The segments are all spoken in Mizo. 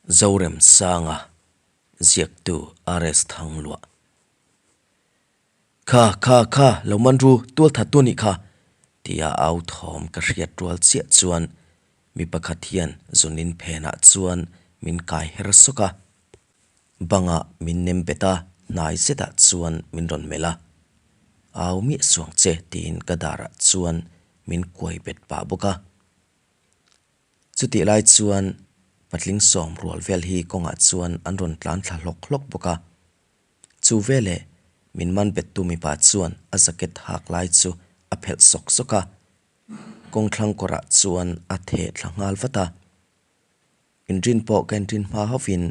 Zoremsanga, ziaktu RS Thangluah. Kha, kha, kha, lo man ru, tual that tu nih kha, tia au thawm ka hriat rual chiah chuan mi pakhat hian zunin phenah chuan min kai her sawk a. Bangah min nem bet a, hnai zetah chuan min rawn melh a. Au miah suang che tiin ka darah chuan min kuai bet pah bawk a. Chutih lai chuan patling sawm rual vel hi kawngah chuan an rawn tlan thla hlawk hlawk bawk a. Chu veleh min man bettu mipa chuan a jacket hak lai chu a phelh sawk sawk a, kawngthlang kawrah chuan a theh thla nghal vat a. Inrin pawh ka inrin hma hovin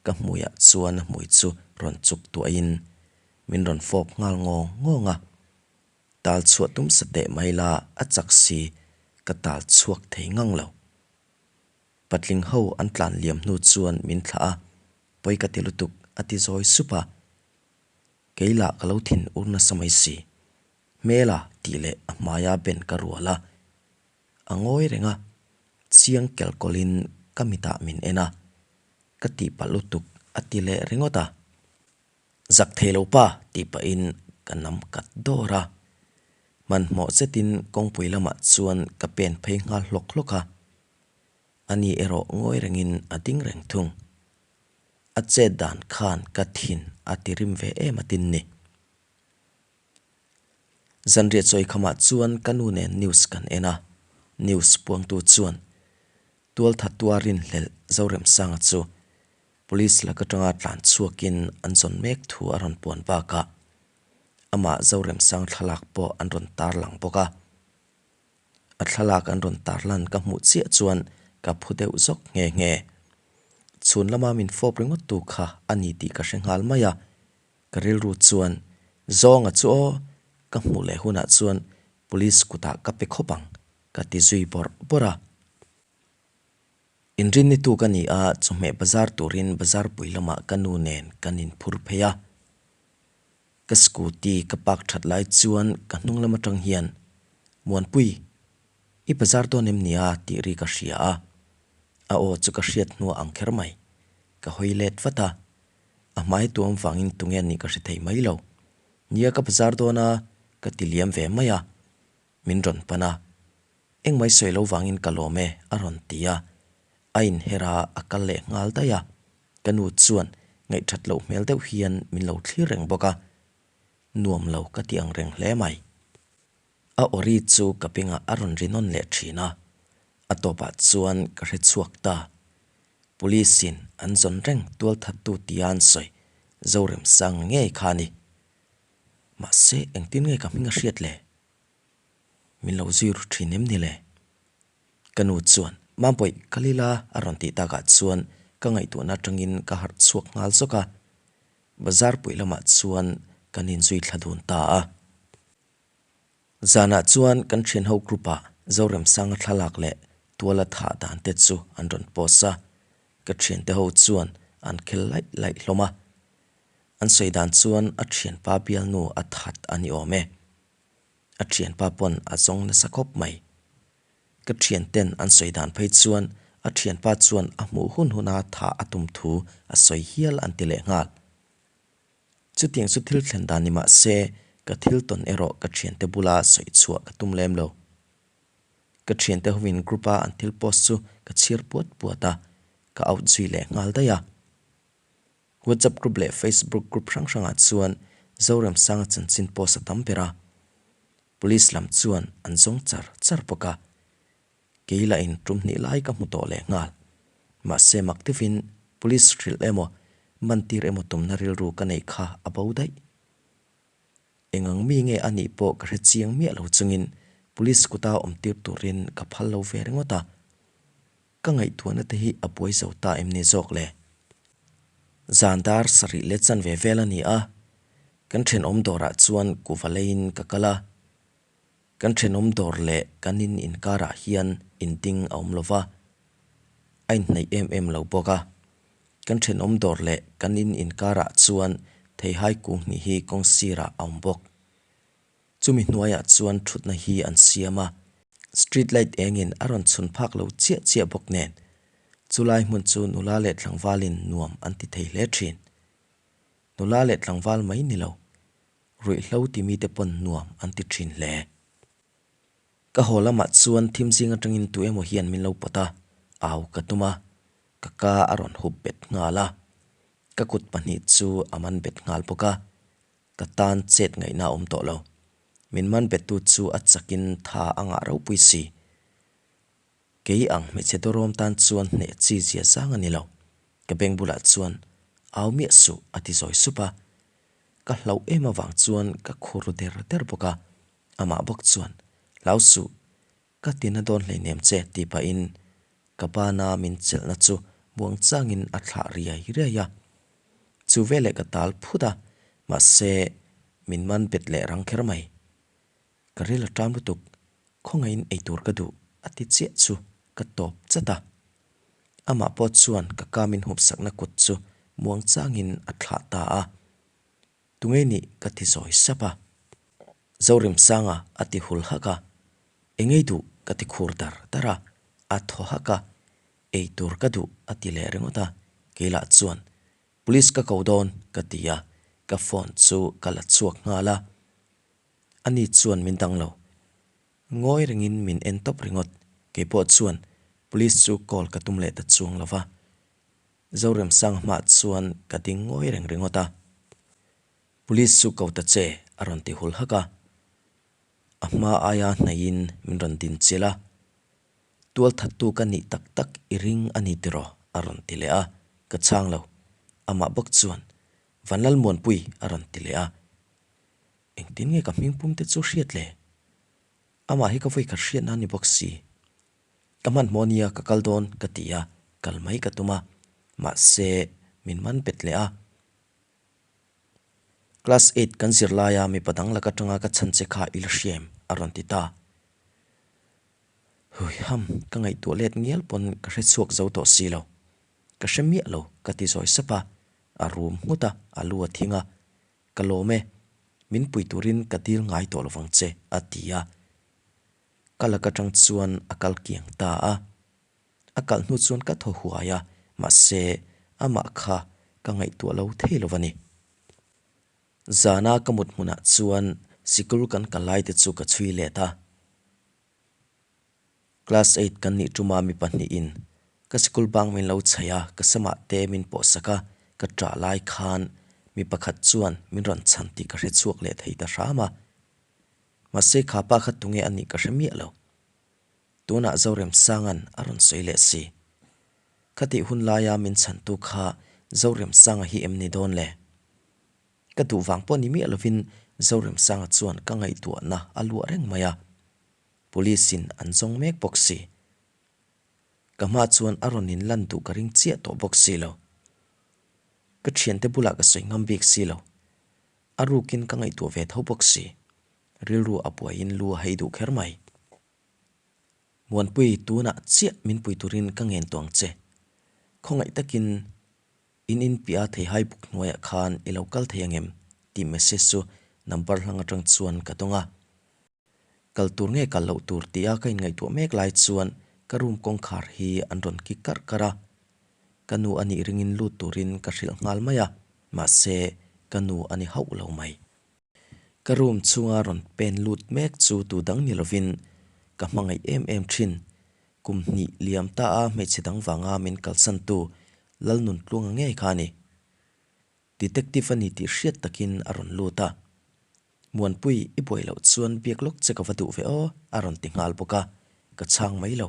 ka hmuiah chuan a hmui chu rawn chuk tuahin min rawn fawp nghal ngawng ngawng a. Tal chhuah tum sa teh mai la a chak si ka tal chhuak thei ngang lo. Patling ho an tlan liam hnu chuan min thlah a, pawi ka ti lutuk a ti zawi sup a. Kei lah ka lo thin ur nasa mai si. Hmela tih leh a hmaia ben ka rual a. A ngawi reng a, chiang kelkawlhin ka mitah min en a, ka tihpalh lutuk a ti leh ringawt a. Zak thei lo pa tih pahin ka nam kat dawr a. Hmanhmawh zetin kawngpui lamah chuan ka pen phei nghal hlawk hlawk a. Ani erawh ngawi rengin a ding reng thung. A chet dan khan ka thin a ti rim ve em atin ni. Zanriah chawi khamah chuan ka nu nen news kan en a. News puangtu chuan Tualthattua rinhlelh Zoremsanga chu Police lak atanga tlan chhuakin an zawn mek thu a rawn puan bakah amah Zoremsang thlalak pawh an rawn tarlang bawk a. A thlalak an rawn tarlan ka hmuh chiah chuan ka phu deuh zawk nghe nghe. Chhun lama min fawp ringawt tu kha a ni tih ka hre nghal mai a, ka rilru chuan Zawnga chu aw, ka hmuh leh hunah chuan Police kutah ka pe khawp ang ka ti zui bawrh bawrh a. Inrinni tuk a ni a, chawhmeh bazar turin bazar pui lamah ka nu nen kan inphur phei a. Ka scooty ka park that lai chuan ka hnung lam atang hian, Muanpui, i bazar dawn em nia? tih ri ka hria a. A aw chu ka hriat hnuah ang kher mai. Ka hawi let vat a. A hmai tuam vangin tunge nih ka hre thei mai lo. Nia ka bazar dawn a, ka ti liam ve mai a. Min rawn pan a, Engmai sawi lo vangin ka lawm e, a rawn ti a. A inher a, a kal leh nghal daih a. Ka nu chuan ngaihthat loh hmel deuh hian min lo thlir reng bawk a. Nuam lo ka ti ang reng hle mai. A awri chu ka bengah a rawn ri nawn leh thin a. A tawpah chuan ka hre chhuak ta. Police-in an zawn reng tualthattu tia an sawi Zoremsanga ngei kha a ni. Mahse engtin nge ka hming a hriat le? Min lo zui ru thin em ni le? Ka nu chuan, Mambawi, ka lila a rawn tih takah chuan ka ngaihtuahna atangin ka harh chhuak nghal zawk a. Bazar pui lamah chuan kan inzui thla dun ta a. Zanah chuan kan thianho group ah Zoremsanga thlalak leh tuala thah dan te chu an rawn post a. Ka thiante ho chuan an khel laih laih hlawm a. An sawi dan chuan a thianpa bialnu a that a ni awm e. A thianpa pawn a zawng nasa khawp mai. Ka thianten an sawi dan phei chuan a thianpa chuan a hmuh hun huna tha a tum thu a sawi hial an ti leh nghal. Chutiang chu thil thlen dan ni mah se ka thil tawn erawh ka thiante bula sawi chhuah ka tum lem lo. Ka thiante hovin group a an thil post chu ka chhiar puat puat a, ka out zui leh nghal daih a. WhatsApp group leh Facebook group hrang hrangah chuan Zoremsanga chanchin post a tam ber a, Police lam chuan an zawng char char bawk a, kei lah in tum hnih lai ka hmu tawh leh nghal. Mahse mak deuhin Police hrilh emaw mantir emaw tumna rilru ka neih kha a bo daih. Engang mi nge a nih pawh ka hre chiang miah lo chungin Police kuta awmtir turin ka phal lo ve ringawt a. Ka ngaihtuahna te hi a buai zo ta em ni zawk le? Zan dar sarih leh chanve vel a ni a, kan thenawm dawrah chuan kuva leiin ka kal a. Kan thenawm dawr leh kan in inkarah hian inding a awm lo va, a inhnaih em em lo bawk a. Kan thenawm dawr leh kan in inkarah chuan theihai kung hnih hi kawng sirah a awm bawk. Chumi hnuaiah chuan thutna hi an siam a, street light engin a rawn chhun phak lo chiah chiah bawk nen. Chulai hmun chu nula leh tlangvalin nuam an ti thei hle thin. Nula leh tlangval mai ni lo, ruihhlo ti mite pawn nuam an ti thin hle. Ka haw lamah chuan thim zing atangin tu emaw hian min lo pawt a, au ka tum a, ka ka a rawn hup bet nghal a. Ka kut pahnih chu a man bet nghal bawk a, ka tan chet ngaihna a awm tawh lo. Min man bettu chu a chakin tha a ngah ropui si. Kei ang hmeichhe dawrawm tan chuan hneh chi zia zang a ni lo. Ka beng bulah chuan, Au miah suh, a ti zawi sup a. Ka hlauh em avang chuan ka khur der der bawk a. Amah bawk chuan, Hlau suh, ka tina dawn hleinem che, tih pahin ka bana min chelhna chu muang changin a thlah riai riai a. Chu veleh ka tal phut a, mahse min man bet leh rang kher mai. Ka ril a ṭam lutuk, khawngaihin ei tur ka duh, a ti chiah chu ka tawp chat a. Amah pawh chuan ka ka min hupsakna kut chu muang changin a thlah ta a. Tunge nih ka ti zawi sap a. Zorimsanga a ti hul hak a. Engei duh ka ti khur dar dar a, a thaw hak a. Ei tur ka duh a ti leh ringawt a, keilah chuan Police ka ko dawn ka ti a, ka phone chu ka la chhuak nghal a. Ani chuan min dang lo. Ngawi rengin min en tawp ringawt. Keipawh chuan Police chu call ka tum leh ta chuang lo va. Zoremsang hmah chuan ka ding ngawi reng ringawt a. Police chu ko ta che a rawn ti hul hak a. A hma aia hnaihin min rawn din chilh a. Tualthattu ka nih tak tak i ring a ni tiraw? a rawn ti leh a. Ka chhang lo. Amah bawk chuan Vanlalmuanpui a rawn ti leh a. Engtin nge ka hmingpum te chu hriat le? Amah hi ka vawi khat hriatna a ni bawk si. Ka hmanhmawh nia ka kal dawn ka ti a, kal mai ka tum a, mahse min man bet leh a. Class eight kan zir laia mipa dang lak atanga ka chhan che kha i la hria em? a rawn ti ta. Hui ham, ka ngaihtuah let ngial pawn ka hre chhuak zo tawh si lo. Ka hre miah lo ka ti zawi sap a, a rum nghut a, a lu a thing a. Ka lawm e, min pui turin ka dil ngai tawh lovang che a ti a. Ka lak atang chuan a kal kiang ta a. A kalh hnu chuan ka thaw huai a, mahse amah kha ka ngaihtuah lo thei lo a ni. Zana ka mut hmunah chuan sikul kan kal lai te chu ka chhui let a. Class eight kan nih tuma mi pahnihin ka sikul bang min lo chhaih a, ka samah te min pawhsak a, ka ṭah lai khan mi pakhat chuan min rawn chhan tih ka hre chhuak leh thei ta hram a. Mahse kha pa kha tunge a nih ka hre miah lo. Tunah Zoremsanga'n a rawn sawi leh si. Khatih hun laia min chhantu kha Zoremsanga hi em ni dawn le? Ka duh vang pawh ni miah lovin Zoremsanga chuan ka ngaihtuahna a luah reng mai a. Police in an zawng mek bawk si. Ka hma chuan a rawn in lan duh ka ring chiah tawh bawk si lo. Ka thiante bulah ka sawi ngam bik si lo. A rukin ka ngaihtuah ve tho bawk si. Rilru a buaiin lu a hei duh kher mai. Muanpui, tunah chiah min pui turin ka ngen tawh ang che. Khawngaih takin in in piah a theihai buk hnuaiah khan i lo kal thei angem? tih message chu number hlang atang chuan ka dawng a. Kal tur nge kal loh tur tia ka inngaihtuah mek lai chuan ka room kawngkhar hi an rawn kik karh karh a. Ka nu a nih ringin lut turin ka hrilh nghal mai a, mahse ka nu a ni hauh lo mai. Ka room chhunga rawn pen lut mek chu tu dang ni lovin ka hmangaih em em thin. Kum hnih liam ta a hmeichhe dang vanga min kalsantu Lalnuntluanga ngei kha a ni. Detective a ni tih hriat takin a rawn lut a. Muanpui, i buai loh chuan biak lawk che ka va duh ve aw, a rawn ti nghal bawk a, ka chhang mai lo.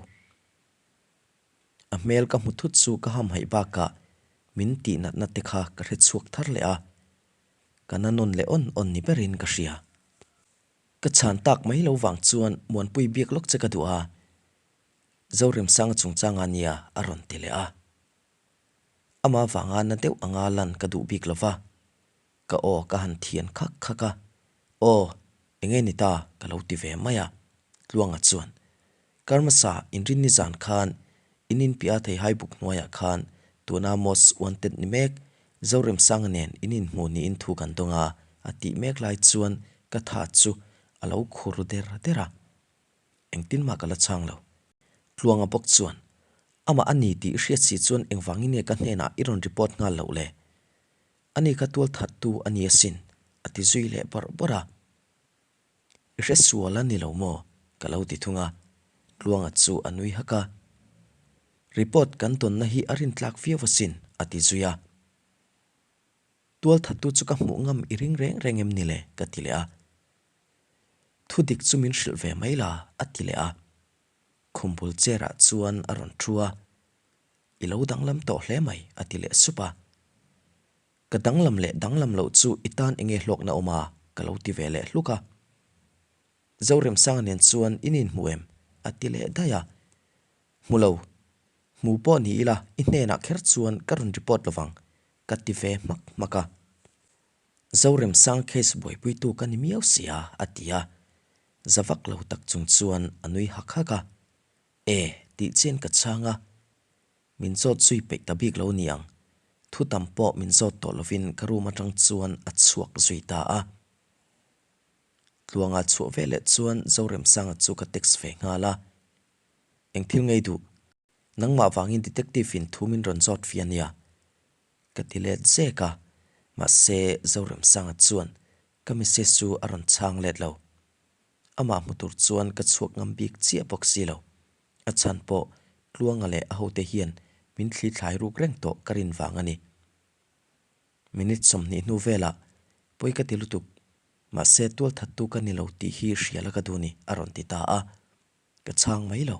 A hmel ka hmu thut chu ka hamhaih bakah min tih natna te kha ka hre chhuak thar leh a, ka na nawn leh awn awn ni berin ka hria. Ka chhan tak mai lo vang chuan Muanpui biak lawk che ka duh a, Zoremsanga chungchanga nia a rawn ti leh a. Amah vanga na deuh anga lan ka duh bik lo va, Ka aw ka han thian khak khak a, Aw, enge ni ta? ka lo ti ve mai a. Tluanga chuan, Karmasa, inrinni zan khan in inpiah theihai buk hnuaiah khan tuna Most Wanted ni mek Zoremsanga nen in inhmu niin thu kan dawng a, a tih mek lai chuan ka tha chu a lo khur der der a. Engtin mah ka la chhang lo. Tluanga bawk chuan. Amah a ni tih i hriat si chuan engvangin nge ka hnenah i rawn report nghal loh le? Ani kha tualthattu a ni asin, a ti zui leh bawrh bawrh a. I hre sual a ni lo maw? ka lo ti thung a. Tluanga chu a nui hak a. Report kan tawnna hi a rintlak viau asin, a ti zui a. Tualthattu chu ka hmuh ngam i ring reng reng em ni le? ka ti leh a. Thu dik chu min hrilh ve mai la, a ti leh a. Khum bul chair ah chuan a rawn thu a, I lo danglam tawh hle mai, a ti leh sup a. Ka danglam leh danglam loh chu i tan enge hlawkna awm a? ka lo ti ve leh hluk a. Zoremsanga nen chuan in inhmu em? a ti leh daih a. Hmu lo. Hmu pawh ni ila i hnenah kher chuan ka rawn report lovang, ka ti ve hmak hmak a. Zoremsang case buaipuitu ka ni miau sia, a ti a. Za vak lo tak chung chuan a nui hak hak a. E, tih chian ka chhang a. Min zawt zui peih ta bik lo niang. Thu tam pawh min zawt tawh lovin ka room atang chuan a chhuak zui ta a. Tluanga chhuah veleh chuan Zoremsanga chu ka text ve nghal a. Eng thil ngei duh? Nangmah vangin detective in thu min rawn zawt fi a nia. Ka ti let zek a, mahse Zoremsanga chuan ka message chu a rawn chhang let lo. Amah hmu tur chuan ka chhuak ngam bik chiah bawk si lo. A chhan pawh Tluanga leh a hote hian min thli thlai ruk reng tawh ka rin vang a ni. Minute 20 hnu velah pawi ka ti lutuk, mahse tualthattu ka ni lo tih hi hria la ka duh ni a rawn ti ta a, ka chhang mai lo.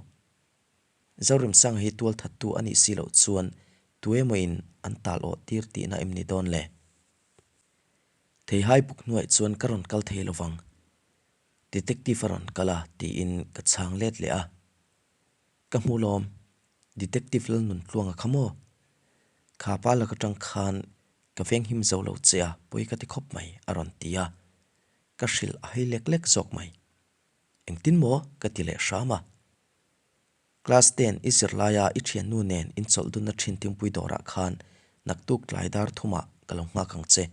Zoremsanga hi tualthattu a nih si loh chuan tuemaw-in an tal awh tir tihna em ni dawn le? Theihai buk hnuaih chuan ka rawn kal thei lovang. Detective a rawn kal a tiin ka chhang let leh a. Ka hmu lawm, Detective Lalnuntluanga kha maw? Kha pa lak atang khan ka venghim zo lo che a, pawi ka ti khawp mai a rawn ti a. Ka hrilh a hei lek lek zawk mai. Engtin maw? ka ti leh hram a. Class ten i zirlaia i thiannu nen inchawlh dunna thin thingpui dawrah khan naktuk tlai dar thumah ka lo nghak ang che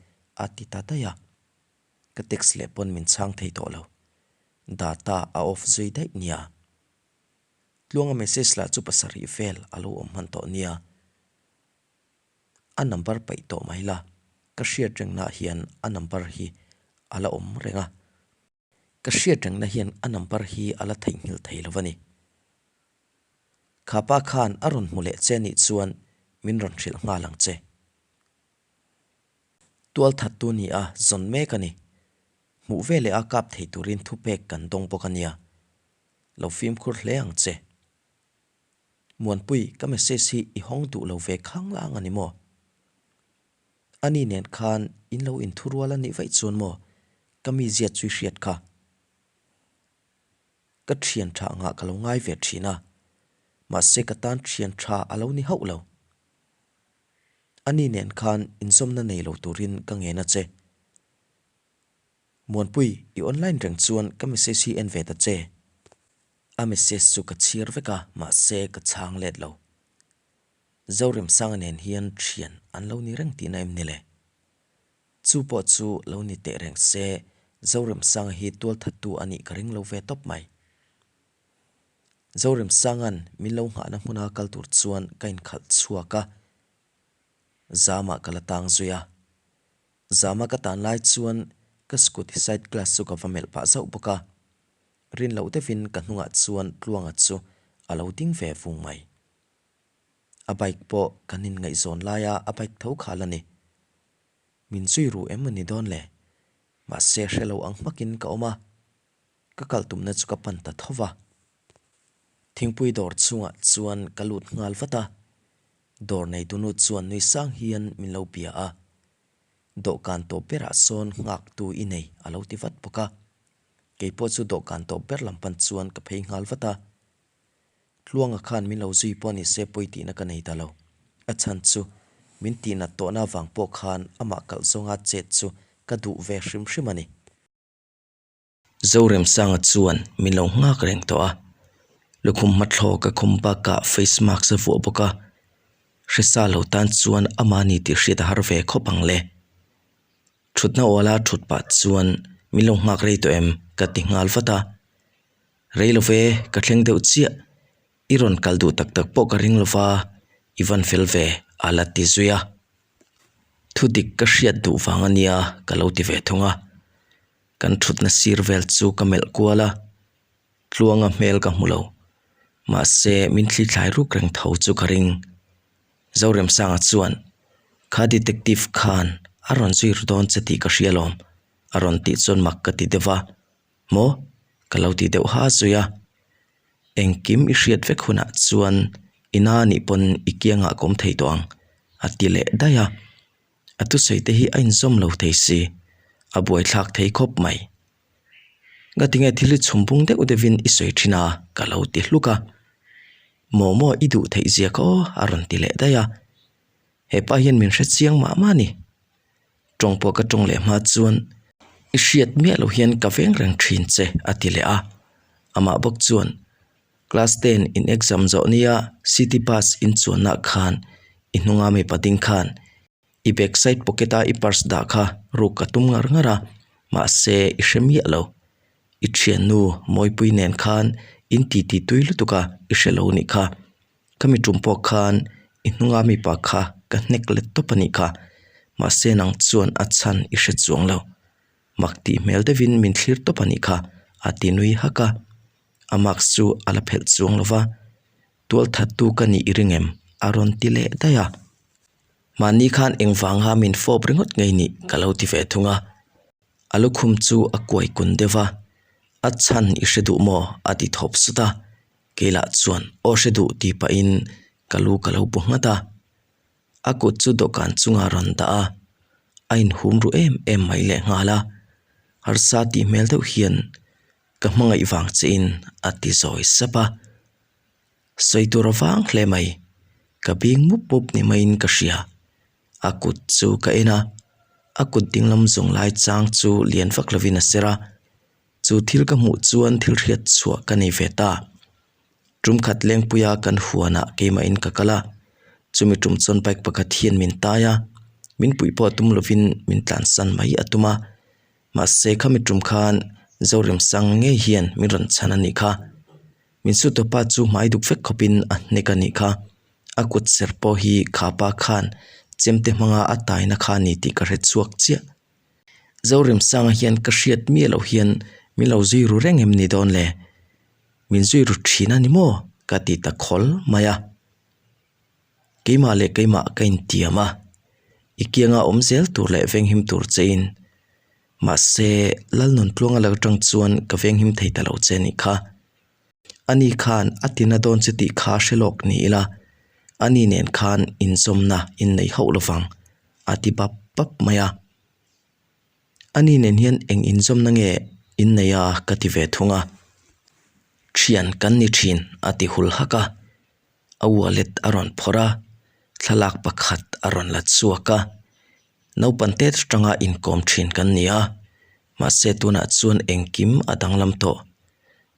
a ti ta daih a. Ka text leh pawn min chhang thei tawh lo. Data a off zui daih nia. Tluanga message lah chu pasarih vel a lo awm hman tawh nia. A number paih tawh mai la, ka hriat rengnaah hian a number hi a la awm reng a. Ka hriat rengna hian a number hi a la theihnghilh thei lo a ni. Kha pa khan a rawn hmu leh che nih chuan min rawn hrilh nghal ang che. Tualthattu ni a zawn mek a ni. Hmuh veleh a kap thei turin thupek kan dawng bawk a nia. Lo fimkhur hle ang che. Muanpui, ka message hi i hawng duh lo ve khanglang a ni maw? Ani nen khan in lo inthurual a nih vaih chuan maw ka mi ziat chu i hriat kha. Ka thian tha angah ka lo ngai ve thin a, mahse ka tan thian tha a lo ni hauh lo. Ani nen khan inzawmna nei lo turin ka ngen a che. Muanpui, i online reng chuan ka message hi en ve ta che. A message chu ka chhiar vek a, mahse ka chhang let lo. Zoremsanga nen hian thian an lo ni reng tihna em ni le? Chu pawh chu lo ni teh reng se, Zoremsanga hi tualthattu a nih ka ring lo ve tawp mai. Zoremsanga'n min lo nghahna hmuna kal tur chuan ka inkhalh chhuak a, Zama ka la tang zui a. Zama ka tan lai chuan ka scooty side glass chu ka va melh pah zauh bawk a. Rin loh deuhin ka hnungah chuan Tluanga chu a lo ding ve vung mai. A bike pawh kan inngaihzawn laia a bike tho khal a ni. Min zui ru em a ni dawn le? Mahse hre lo ang hmakin ka awm a, ka kal tumna chu ka pan ta tho va. Thingpui dawr chungah chuan ka lut nghal vat a, dawr neitunu chuan nui sang hian min lo bia a. Dawhkan tawp berah sawn nghaktu i nei a lo ti vat bawk a. Keipawh chu dawhkan tawp ber lam pan chuan ka phei nghal vat a. Tluanga khan min lo zui pawh ni se pawi tihna ka nei ta lo. A chhan chu min tihnat tawhna avang pawh khan amah kalh zawnga chet chu ka duh ve hrim hrim a ni. Zoremsanga chuan min lo nghak reng tawh a, lukhum hmathlawk a khum bakah face mask a vuah bawk a, hresa lo tan chuan amah ni tih hriat a har ve khawp ang le. Thutna awla thut pah chuan min lo nghak rei tawh em ka ti nghal vat a, rei lo ve ka thleng deuh chiah. I rawn kal duh tak tak pawh ka ring lo va, i van fel ve a la ti zui a. Thu dik ka hriat duh vang a nia ka lo ti ve thung a. Kan thutna sir vel chu ka melh kual a, Tluanga hmel ka hmu lo. Mahse min thli thlai ruk reng tho chu ka ring. Zoremsanga chuan, Kha detective khan a rawn zui ru dawn che tih ka hria lawm a rawn tih chuan mak ka ti deuh va. Maw? Ka lo ti deuh ha zui a. Engkim i hriat vek hunah chuan i na nih pawn i kiangah ka awm thei tawh ang a ti leh daih a. A thusawi te hi a inzawm lo thei si, a buaithlak thei khawp mai. Ngatinge thil hi chhum bung deuh deuhin i sawi thin a ka lo ti hluk a. Maw maw i duh theih zia kha aw a rawn ti leh daih a. Hepa hian min hre chiang mah mah a ni. Tawng pawh ka tawng leh hma chuan i hriat miah loh hian ka veng reng thin che a ti leh a. Amah bawk chuan class ten in exam zawh nia city bus in chuanna khan i hnunga mipa ding khan i back side pocket a i purse dah kha ruk ka tum ngar ngar a mahse i hre miah lo. I thiannu Mawipui nen khan in titi tui lutuk a i hre lo nih kha. Khami tum pawh khan i hnunga mipa kha ka hnek let tawp a nih kha, mahse nang chuan a chhan i hre chuang lo. Mak tih hmel deuhin min thlir tawp a nih kha, a ti nui hak a. A mask chu a la phelh chuang lo va, Tualthattu ka nih i ring em? a rawn ti leh daih a. Mahni khan engvanga min fawp ringawt ngei nih ka lo ti ve thung a. A lukhum chu a kuai kun deuh va, A chhan i hre duh maw? a ti thawp sut a. Keilah chuan aw hre duh tih pahin ka lu ka lo bu nghat a. A kut chu dawhkan chungah rawn dah a, a inhum ru em em mai lehnghal a. Harsa tih hmel deuh hian ka hmangaih vang chiin a ti zawi sap a. Sawi tur a vang hle mai, ka bing mup mup ni maiin ka hria. A kut chu ka en a, a kut dinglam zawng lai chang chu lian vak lovin a ser a. Chu thil ka hmuh chuan thil hriat chhuah ka nei ve ta. Tum khat lengpuia kan huanah keimahin ka kal a, chumi tum chuan bike pakhat hian min tai a, min puih pawh tum lovin min tlansan mai a tum a. Mahse khami tum khan Zoremsang ngei hian min rawn chhan a nih kha. Min su tawpa chu hmai duk vek khawpin a hnek a nih kha. A kut ser pawh hi khapa khan chemte hmanga a taina kha a ni tih ka hre chhuak chiah. Zoremsanga hian ka hriat miah loh hian min lo zui ru reng em ni dawn le? Min zui ru thin a ni maw? Ka ti ta khawl mai a. Keimah leh keimah ka intiam a, i kianga awm zel tur leh venghim tur che in. Mahse, Lalnuntluanga lo tang chuan ka venghim thei ta lo che nih kha. Ani khan a tina dawn che tih kha hre lawk ni ila, ani nen khan inzawmna innei hauh lovang, a ti bap bap mai a. Ani nen hian eng inzawmna nge innei a ka ti ve thung a. Thian kan ni thin a ti hul hak a. A wallet a rawn phawrh a, thlalak pakhat a rawn la chhuak a. Naupang te atanga inkawm thin kan ni a, mahse tunah chuan engkim a danglam tawh.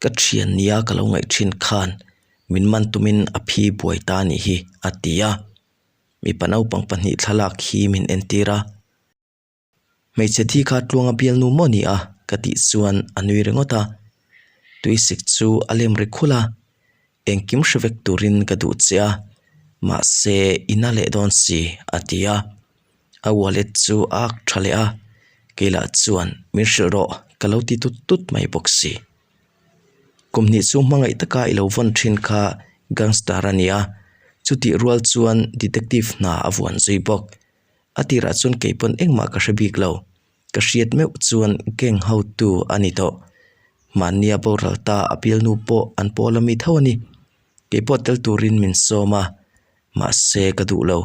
Ka thian nia ka lo ngaih thin khan min man tumin a phi buai ta anih hi a ti a. Mipa naupang pahnih thlalak hi min entir a. Hmeichhe thi kha tluanga bialnu maw ni a ka tih chuan a nui ringawt a. Tuisik chu a lem ri khulh a. Engkim hre vek turin ka duh che a, mahse i na leh dawn si a ti a. A wallet chu a ak tha leh a, keilah chuan min hrilh rawh ka lo ti tut tut mai bawk si. Kum hnih chu hmangaih taka i lo vawn thin kha gangster a ni a, chutih rual chuan detective hna a vuan zui bawk. A tirah chuan kei pawn engmah ka hre bik lo. Ka hriat meuh chuan gang hotu a ni tawh. Mahnia boral ta a bialnu pawh an pawl a mi tho a ni. Kei pawh tel turin min sawm a, mahse ka duh lo.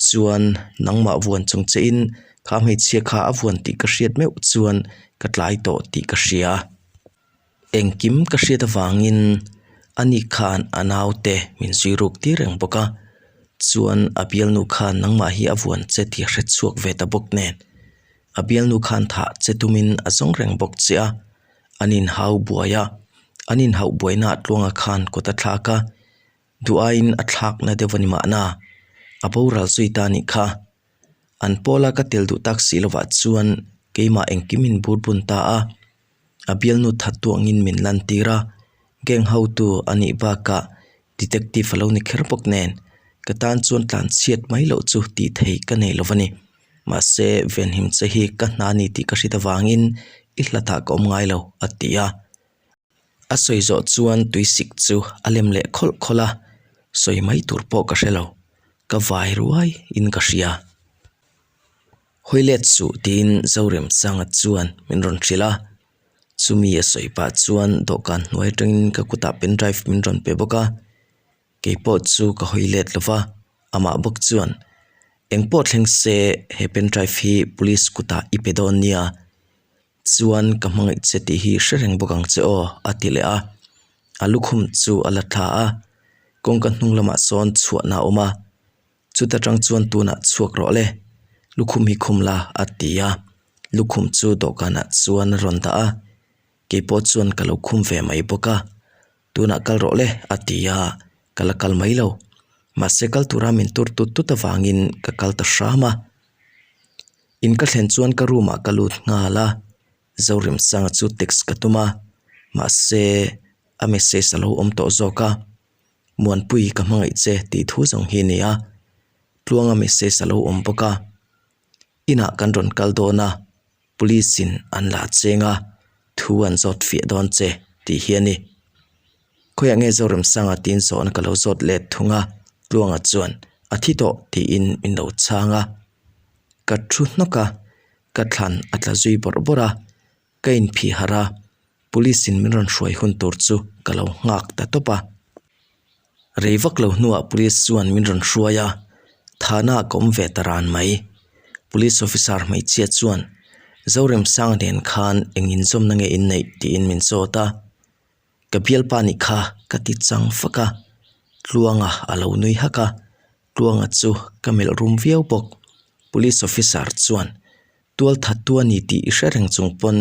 Chuan nangmah vuan chung che in kha hmeichhia kha a vuan tih ka hriat meuh chuan ka tlai tawh tih ka hria. Engkim ka hriat avangin ani khan a naute min zui ruk tir reng bawk a, chuan a bialnu khan nangmah hi a vuan che tih a hre chhuak ve ta bawk nen. A bialnu khan thah che tumin a zawng reng bawk che a, an inhau buai a, an inhauh buainaah tluanga khan kut a thlak a, duh aiin a thlakna deuh a ni mahna, a boral zui ta anih kha. An pawla ka tel duh tak si lovah chuan keimah engkim in bur bun ta a. A bialnu that tuangin min lantir a, gang hotu a nih bakah Detective a lo ni kher bawk nen ka tan chuan tlan chhiat mai loh chu tih theih ka nei lo a ni. Mahse venhim che hi ka hna ni tih ka hrit avangin i hlatah ka awm ngai lo a ti a. A sawi zawh chuan tuisik chu a lem leh khawlh khawlh a, sawi mai tur pawh ka hre lo, ka vai ruai in ka hria. Hawi let suh tiin Zoremsanga chuan min rawn hrilh a, chumi a sawi pah chuan dawhkan hnuai atangin ka kutah pen drive min rawn pe bawk a, keipawh chu ka hawi let lo va, amah bawk chuan engpawh thleng se he pen drive hi police kutah i pe dawn nia. Chuan ka hmangaih che tih hi hre reng bawk ang che aw a ti leh a, a lukhum chu a la thla a, kawngka hnung lamah sawn chhuahna a awm a, chuta tang chuan tunah chhuak rawh le, lukhum hi khum la a ti a, lukhum chu dawhkanah chuan a rawn dah a, keipawh chuan ka lo khum ve mai bawk a, tunah kal rawh le a ti a, ka la kal mai lo, mahse kal tura min tur tut tut avangin ka kal ta hram a. In ka thlen chuan ka room ah ka lut nghal a, Zoremsanga chu text ka tum a, mahse a message a lo awm tawh zawk a, Muanpui ka hmangaih che tih thu zawng hi a ni a, Tluanga message a lo awm bawk a, inah kan rawn kal dawn a, police in an la cheng a, thu an zawt fiah dawn che tih hi a ni. Khawiah nge Zoremsanga tiin zawhna ka lo zawt let thung a, Tluanga chuan a thi tawh tiin min lo chhang a. Ka thu hnawk a, ka thlan a tla zui bawrh bawrh a, ka inphih harh a, police in min rawn hruai hun tur chu ka lo nghak ta tawp a. Rei vak lo hnuah police chuan min rawn hruai a, thana ka awm ve ta ran mai. Police officer hmeichhia chuan Zoremsanga nen khan eng inzawmna nge in neih tiin min zawt a, ka bialpa nih kha ka ti chang fak a, Tluanga a lo nui hak a. Tluanga chu ka melh rum viau bawk. Police officer chuan, Tual thattu a ni tih i hre reng chung pawn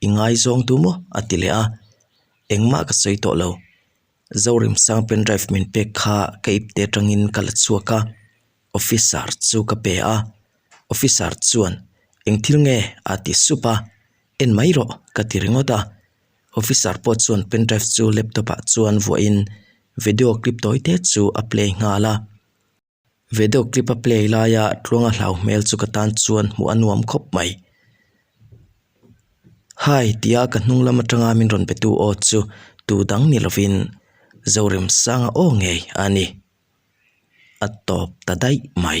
i ngaizawng du maw? a ti leh a. Engmah ka sawi tawh lo. Zorimsang pen drive min pek kha ka ipte atangin ka la chhuak a, officer chu ka pe a. Officer chuan, Eng thil nge? a ti sup a. En mai rawh ka ti ringawt a. Officer pawh chuan pen drive chu laptop ah chuan vuahin video clip tawi te chu a play nghal a. Video clip a play laia tluanga hlau hmel chu ka tan chuan hmuh a nuam khawp mai. Hi tia ka hnung lam atanga min rawn be tu aw chu tu dang ni lovin Zoremsanga aw ngei a ni. A tawp ta daih mai.